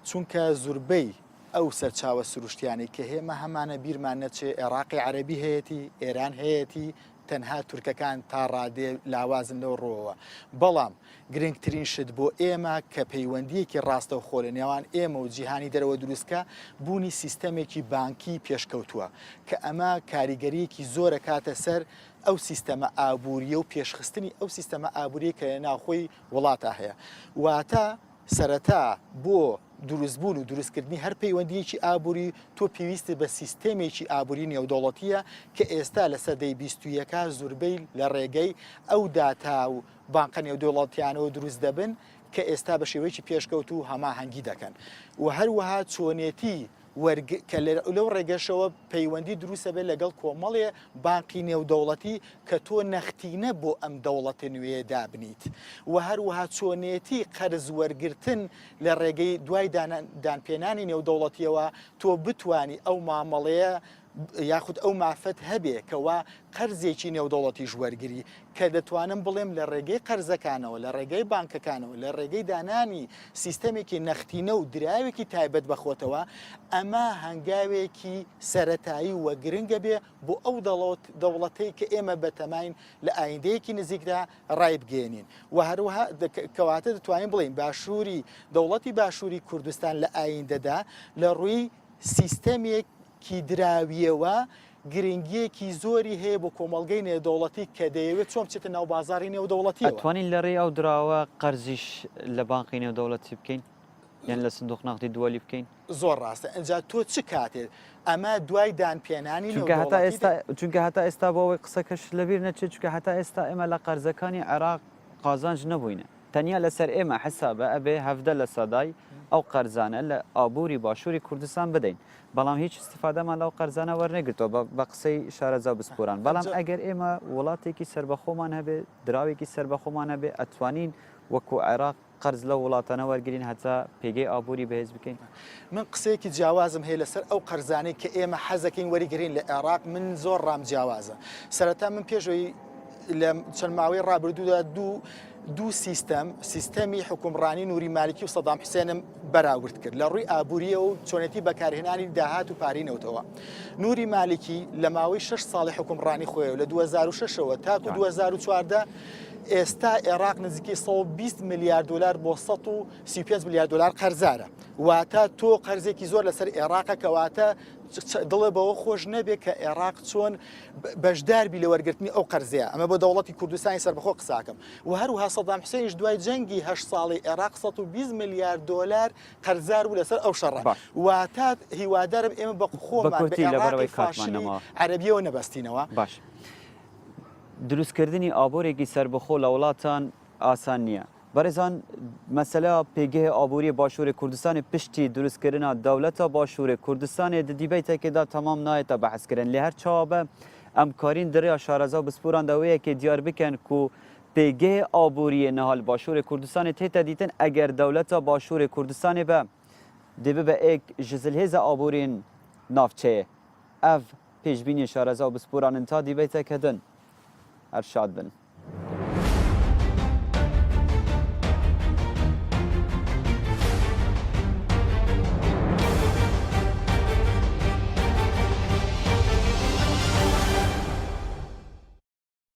چونکە زوربەی ئەو سەرچاوە سروشتیانەی کە هێمە هەمانە بیرمان نەچێ ئێراقی عەرەبی هەیەتی، ئێران هەیەتی، تەنها تورکەکان تا ڕادەیە لاوازن لەو ڕووەوە، بەڵام گرنگترین شت بۆ ئێمە کە پەیوەندییەکی ڕاستەوخۆ لە نێوان ئێمە و جیهانی دەرەوە دروستکا، بوونی سیستەمێکی بانکی پێشکەوتووە، کە ئەمە کاریگەرییەکی زۆر ئەکاتە سەر. ئەو سیستەمە ئابوورییە و پێشخستنی ئەو سیستەمە ئابوورییە کە لە ناوخۆی وڵاتا هەیە. واتە سەرەتا بۆ دروستبوون و دروستکردنی هەر پەیوەندییەکی ئابووری تۆ پێویستت بە سیستێمێکی ئابووری نێودەوڵەتییە کە ئێستا لە سەدەی 21 زوربەی لە ڕێگەی ئەو داتا و بانقە نێودەوڵەتیانەوە دروست دەبن کە ئێستا بە شێوەیەکی پێشکەوتوو هەماهەنگی دەکەن و هەروەها چۆنێتی وەرگ کە لەو ڕێگەشەوە پەیوەندی دروستەبێت لەگەڵ کۆمەڵێ بانقی نێودەوڵەتی کە تۆ نەختینە بۆ ئەم دەوڵەتە نوێیە دابنیت و هەروەها چۆنێتی قەرز وەرگرتن لە ڕێگەی دوای دانپێنانی نێودەوڵەتیەوە تۆ بتانی ئەو مامەڵەیە یاخود ئەو مافەت هەبێ کەوا قەرزێکی نێودەوڵەتیش وەرگری کە دەتوانم بڵێم لە ڕێگەی قەرزەکانەوە لە ڕێگەی بانکەکانەوە لە ڕێگەی دانانی سیستەمێکی نەختینە و دراوێکی تایبەت بە خۆتەوە ئەمە هەنگاوێکی سەرەتایی و گرنگە بێ بۆ ئەو دەوڵەتەی کە ئێمە بەتەماین لە ئایندەیەکی نزیکدا ڕایبگەیەنین و هەروەها کەواتە دەتوانین بڵێین باشووری دەوڵەتی باشووری کوردستان لە ئایندەدا لە ڕووی سیستەمێکی دراوییەوە گرنگییەکی زۆری هەیە بۆ کۆمەڵگەی نێودەوڵەتی کە دەیەوێت چۆن بچێتە ناو بازاڕی نێودەوڵەتییەوە. ئەتوانین لە رێی ئەو دراوە قەرزیش لە بانقی نێودەوڵەتی بکەین یان لە سندوق نەقدی دوەلی بکەین؟ زۆر ڕاستە ئینجا تۆ چ کاتێ ئەمە دوای دانپێنانی چونکە هەتا نێودەوڵەتی ئێستا چونکە هەتا ئێستا بۆ ئەوەی قسەکەشت لەبیر نەچێت چونکە هەتا ئێستا ئێمە لە قەرزەکانی عێراق قازانج نەبووینە. تەنیا لەسەر ئێمە حسابە ئەبێ 17 لە سەدای ئەو قەرزانە لە ئابووری باشووری کوردستان بدەین بەڵام هیچ ئیستیفادەمان لەو قەرزانە وەرنەگرتووە بە بە قسەی شارەزا و پسپۆران بەڵام ئەگەر ئێمە وڵاتێکی سەربەخۆمان هەبێ دراوێکی سەربەخۆمان هەبێ ئەتوانین وەکو عێراق قەرز لەو وڵاتانە وەرگرین هەتا پێگەی ئابووری بەهێز بکەین. من قسەیەکی جیاوازم هەیە لەسەر ئەو قەرزانەی کە ئێمە حەزەکەین وەریگرین لە عێراق من زۆر ڕام جیاوازە سەرەتا من پێشەوەی لە چەند ماوەی ڕابردوودا دوو دوو سیستەم سیستەمی حکومڕانی نوری مالکی و سەدام حسێنم بەراورد کرد لە ڕووی ئابووریەوە و چۆنێتی بەکارهێنانی داهات و پارەی نەوتەوە نوری مالکی لە ماوەی شش ساڵی حکومڕانی خۆیەوە لە 2006ەوە تاکو 2014 ئێستا عێراق نزیکەی 120 ملیار دلار بۆ 135 ملیار دلار قەرزارە واتە تۆ قەرزێکی زۆر لەسەر عێراقە کەواتە دڵێ بەوە خۆش نەبێ کە عێراق چۆن بەشدار بی لە وەرگرتنی ئەو قەرزەیە ئەمە بۆ دەوڵەتی کوردستانی سەربەخۆ قساکەم و هەروها سەدام حوسێنیش دوای جەنگی هەشت ساڵی عێراق 120 ملیار دۆلار قەرزار بوو لەسەر ئەو شەڕە باش. واتە هیوادارم ئێمە بە بە خۆمان بە کورتی عێراقی لەبەرئەوەی کاتمان فاشلی نەماوە. عەرەبیەوە نەبەستینەوە. باش. دروستکردنی ئابوورێکی سەربەخۆ لە وڵاتان ئاسان نییە. بەڕێزان مەسەلە پێگەێ ئابووری باشوورێ کوردستانێ پشتی دروستکردنا دەولەتا باشوورێ کوردستانێ د دیبەیتەکێ دا تەمام نایەتە بەحس کرن لێ هەر چاوا بە ئەم کارین دڕیا شارەزا و بسپوران دا وێ یەکێ دیار بکەن کو پێگەێ ئابووریێ نها ل باشوورێ کوردستانێ تێتە دیتن ئەگەر دەولەتا باشوورێ کوردستانێ بە دێ ببە ئێک ژ زلهێزە ئابوورین ناڤچەیێ ئەڤ پێشبینیێ شارەزا و بسپورانن تا دیبەیتەکە دن هەر شاد بن.